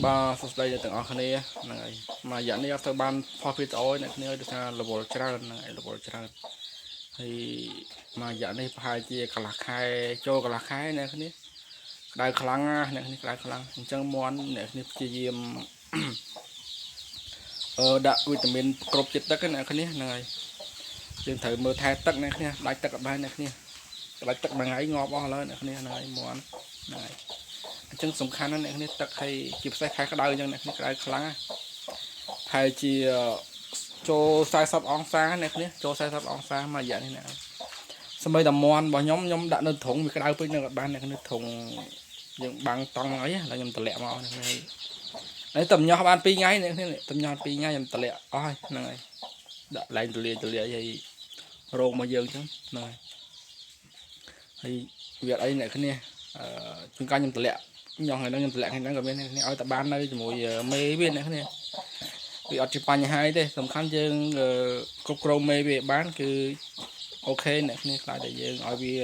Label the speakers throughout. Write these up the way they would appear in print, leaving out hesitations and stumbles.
Speaker 1: បាទសួស្តីអ្នកទាំងអស់គ្នាហ្នឹងហើយមួយរយៈនេះអត់ទៅបានផុសវីដេអូអ្នកគ្នាដោយសាររវល់ច្រើនហ្នឹងហើយរវល់ច្រើនហើយមួយរយៈនេះប្រហែលជាកន្លះខែចូលកន្លះខែអ្នកគ្នាក្តៅខ្លាំងណាស់អ្នកគ្នាក្តៅខ្លាំងអញ្ចឹងមន់អ្នកគ្នាព្យាយាម ដាក់វីតាមីនគ្រប់ជាតិទឹកណាអ្នកគ្នាហ្នឹងហើយយើងត្រូវមើលថែទឹកអ្នកគ្នាដាច់ទឹកអត់បានអ្នកគ្នាដាច់ទឹកមួយថ្ងៃងាប់អស់ឡើយអ្នកគ្នាហ្នឹងហើយមន់ហ្នឹងហើយអញ្ចឹងសំខាន់ណាស់អ្នកគ្នាទឹកហើយជាពិសេសខែក្តៅអញ្ចឹងអ្នកគ្នាក្តៅខ្លាំងណាស់ហើយជាចូល40អង្សាអ្នកគ្នាចូល40អង្សាមួយរយៈនេះអ្នកសម្បីតែមន់របស់ខ្ញុំខ្ញុំដាក់នៅធុងវាក្តៅពេកនៅអត់បានអ្នកគ្នាធុងយើងបាំងតង់អីហើយខ្ញុំតម្លាក់មកអ្នកគ្នានេះតំញាស់បាន2ថ្ងៃអ្នកគ្នាតំញាស់2ថ្ងៃខ្ញុំតម្លាក់អស់ហើយហ្នឹងហើយដាក់ឡើងទលាទលាហើយរោងមកយើងអញ្ចឹងហ្នឹងហើយហើយវាអត់អីអ្នកគ្នាអឺជួនកាលខ្ញុំតម្លាក់ញ៉ោះថ្ងៃហ្នឹងខ្ញុំតម្លាក់ថ្ងៃហ្នឹងក៏មានអ្នកគ្នាឲ្យតែបាននៅជាមួយមេវាអ្នកគ្នាវាអត់ជាបញ្ហាអីទេសំខាន់យើងគ្រប់គ្រងមេវាបានគឺ OK អ្នកគ្នាខ្លាចតែយើងឲ្យវា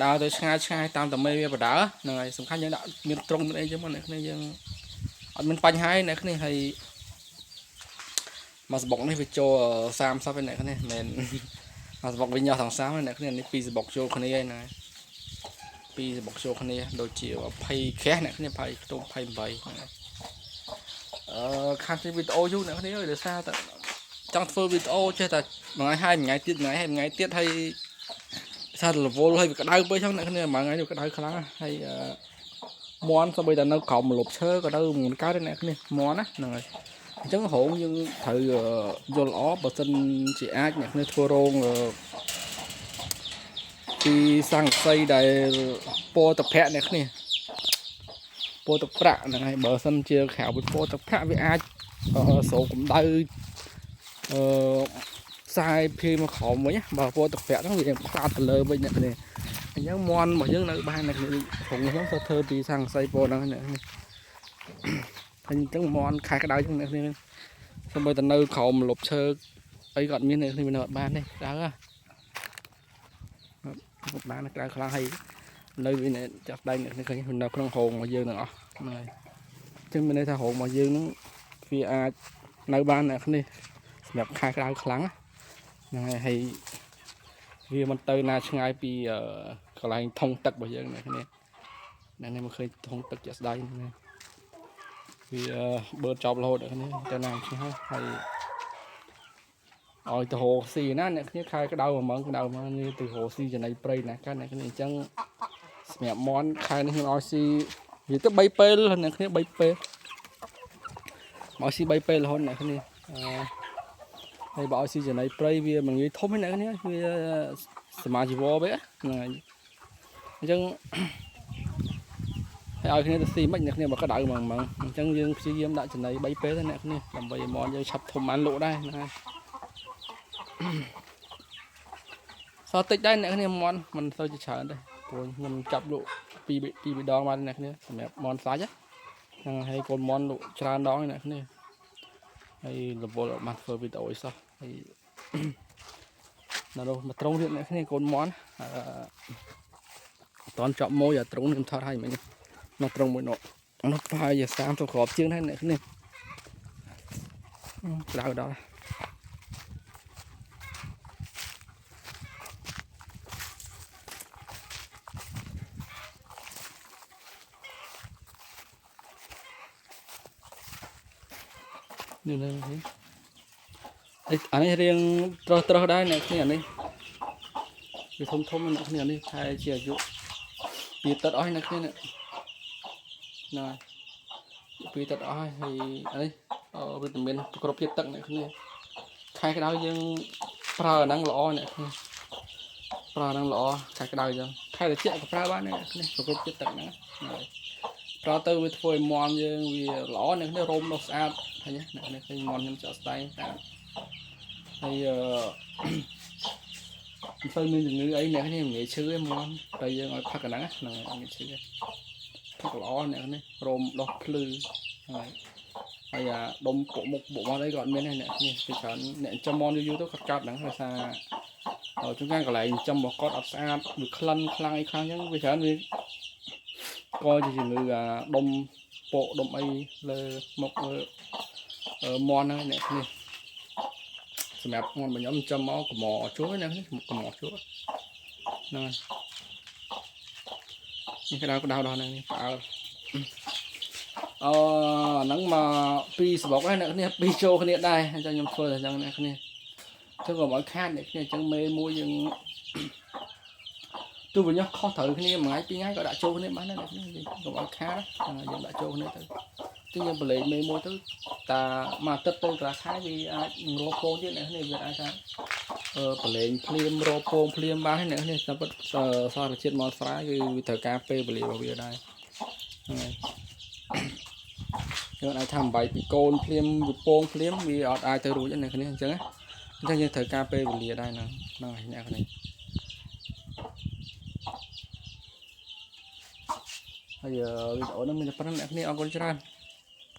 Speaker 1: ដើរទៅឆ្ងាយឆ្ងាយតាមតែមេវាបដើហ្នឹងហើយសំខាន់យើងដាក់មានត្រង់មានអីចឹងមកអ្នកគ្នាយើងអត់មានបញ្ហាទេអ្នកគ្នាហើយមកសបុកនេះវាចូល30ឯអ្នកគ្នាមិនមកសបុកវិញញ៉ោះទាំង30អ្នកគ្នានេះពីរសបុកចូលគ្នាឯណាពីរសបុកចូលគ្នាដូចជា20ក្រាស់អ្នកគ្នា20ខ្ទង់28ហ្នឹងហើយអឺខាត់ជាវីដេអូយូរអ្នកគ្នាអើយដោយសារតែចង់ធ្វើវីដេអូចេះតែមួយថ្ងៃហើយមួយថ្ងៃទៀតមួយថ្ងៃហើយមួយថ្ងៃទៀតហើយសាររវល់ហើយវាក្តៅពេកហ្នឹងអ្នកគ្នាមួយថ្ងៃវាក្តៅខ្លាំងណាស់ហើយអឺមន់សូម្បីតែនៅក្រោមម្លប់ឈើក៏នៅមិនកើតដែរអ្នកគ្នាមន់ណាហ្នឹងហើយអញ្ចឹងរោងយើងត្រូវយល់ល្អបើសិនជាអាចអ្នកគ្នាធ្វើរោងពីសង្កសីដែលពណ៌ទឹកប្រាក់អ្នកគ្នាពណ៌ទឹកប្រាក់ហ្នឹងហើយបើសិនជាក្រៅពីពណ៌ទឹកប្រាក់វាអាចស្រូបកម្ដៅអឺផ្សាយភាយមកក្រោមវិញណាបើពណ៌ទឹកប្រាក់ហ្នឹងវាផ្លាតទៅលើវិញអ្នកគ្នាអញ្ចឹងមន់របស់យើងនៅបានអ្នកគ្នារោងខ្ញុំទៅធ្វើពីសង្កសីពណ៌ហ្នឹងអ្នកគ្នាហើយអញ្ចឹងមន់ខែក្តៅអញ្ចឹងអ្នកគ្នាសូម្បីតែនៅក្រោមម្លប់ឈើអីក៏អត់មានអ្នកគ្នាវានៅអត់បានទេក្តៅហ៎អត់បានក្តៅខ្លាំងហើយនៅវាចាប់ដៃអ្នកគ្នាឃើញនៅក្នុងរោងរបស់យើងទាំងអស់ហ្នឹងហើយអញ្ចឹងមានន័យថារោងរបស់យើងហ្នឹងវាអាចនៅបានអ្នកគ្នាសម្រាប់ខែក្តៅខ្លាំងហ្នឹងហើយហើយវាមិនទៅណាឆ្ងាយពីកន្លែងធុងទឹករបស់យើងអ្នកគ្នាអ្នកនេះមកឃើញធុងទឹកជាក់ស្ដែងហ្នឹងវាបឺតចប់រហូតអ្នកគ្នាទៅណាឆ្ងាយហើយឲ្យទៅរកស៊ីណាអ្នកគ្នាខែក្តៅមួយម៉ោងក្តៅមកនេះទៅរកស៊ីចំណីព្រៃណាកាន់អ្នកគ្នាអញ្ចឹងសម្រាប់មន់ខែនេះខ្ញុំឲ្យស៊ីនិយាយទៅ3ពេលអ្នកគ្នា3ពេលមកស៊ី3ពេលរហូតអ្នកគ្នាអឺហើយបើឲ្យស៊ីចំណីព្រៃវាមិនងាយធំទេអ្នកគ្នាវាសមាជីវរពេកហ្នឹងហើយអញ្ចឹងហើយឲ្យគ្នាទៅស៊ីមិនអ្នកគ្នាបើក្តៅហ្មងហ្មងអញ្ចឹងយើងព្យាយាមដាក់ចំណី3ពេលទៅអ្នកគ្នាដើម្បីឲ្យមន់យើងឆាប់ធំបានលក់ដែរហ្នឹងហើយសល់តិចដែរអ្នកគ្នាមន់មិនសូវជាច្រើនទេព្រោះខ្ញុំចាប់លក់ពីរពីរដងបានអ្នកគ្នាសម្រាប់មន់សាច់ហ្នឹងហើយកូនមន់លក់ច្រើនដងអ្នកគ្នាហើយរវល់អត់បានធ្វើវីដេអូអីសោះហើយនៅមកត្រង់ទៀតអ្នកគ្នាកូនមន់អឺអត់តន់ចប់ម៉ួយអាត្រង់ខ្ញុំថតឲ្យមិញនោះត្រង់មួយនោះនោះប្រហែលជា30គ្រាប់ជាងដែរអ្នកគ្នាក្តៅដល់ នេះនេះនេះអានេះរៀងត្រឹសត្រឹសដែរអ្នកគ្នាអានេះវាធំធំអ្នកគ្នាអានេះថែជាអាយុពីទឹកអស់អ្នកគ្នានេះណាពីទឹកអស់ហើយអានេះវីតាមីនគ្រប់ជាតិទឹកអ្នកគ្នាខែក្តៅយើងប្រើអាហ្នឹងល្អអ្នកគ្នាប្រើអាហ្នឹងល្អខែក្តៅអញ្ចឹងខែត្រជាក់ក៏ប្រើបានដែរអ្នកគ្នាគ្រប់ជាតិទឹកហ្នឹងណាប្រើទៅវាធ្វើឲ្យមន់យើងវាល្អអ្នកគ្នារោមនោះស្អាតឃើញទេអ្នកគ្នាឃើញមន់ខ្ញុំចាក់ស្ដែងស្អាតហើយអឺមិនសូវមានជំងឺអីអ្នកគ្នាមិនងាយឈឺទេមន់តែយើងឲ្យផឹកអាហ្នឹងហ្នឹងអត់ងាយឈឺទេផឹកល្អអ្នកគ្នារោមដុះភ្លឺហើយហើយអាដុំពុកមុខពុកមាត់អីក៏អត់មានដែរអ្នកគ្នាគឺច្រើនអ្នកចិញ្ចឹមមន់យូរៗទៅគាត់កើតហ្នឹងដោយសារជួនកាលកន្លែងចិញ្ចឹមរបស់គាត់អត់ស្អាតវាក្លិនខ្លាំងអីខ្លាំងអញ្ចឹងវាច្រើនវាក៏ជាជំងឺអាដុំ ពកដុំអីលើមុខលើមន់ហ្នឹងអ្នកគ្នាសម្រាប់មន់របស់ខ្ញុំចាំមកកម្រជួយអ្នកគ្នាកម្រជួយហ្នឹងហើយនេះក្តៅក្តៅដល់ហ្នឹងនេះផ្អើលអឺហ្នឹងមកពីរសបុកហ្នឹងអ្នកគ្នាពីរចូលគ្នាដែរអញ្ចឹងខ្ញុំធ្វើតែអញ្ចឹងអ្នកគ្នាអញ្ចឹងកុំឲ្យខាតអ្នកគ្នាអញ្ចឹងមេមួយយើង ទោះវិញខុសត្រូវគ្នាមួយថ្ងៃពីរថ្ងៃក៏ដាក់ចូលគ្នាបានដែរអ្នកគ្នាកុំឲ្យខាតយើងដាក់ចូលគ្នាទៅចឹងយើងបលេងមេមួយទៅតាមួយអាទិត្យទៅកន្លះខែវាអាចរកពងទៀតអ្នកគ្នាវាអាចថាអឺបលេងភ្លាមរកពងភ្លាមបានអ្នកគ្នាតាមពិតសារជាតិមកស្រែគឺវាត្រូវការពេលវេលារបស់វាដែរហ្នឹងហើយយើងអាចថាអំបីពីកូនភ្លាមវាពងភ្លាមវាអត់អាចទៅរួចទេអ្នកគ្នាអញ្ចឹងណាអញ្ចឹងយើងត្រូវការពេលវេលាដែរហ្នឹងហ្នឹងហើយអ្នកគ្នា ហើយវីដេអូនេះមានតែប៉ុណ្្នឹងអ្នកគ្នាអរគុណច្រើន។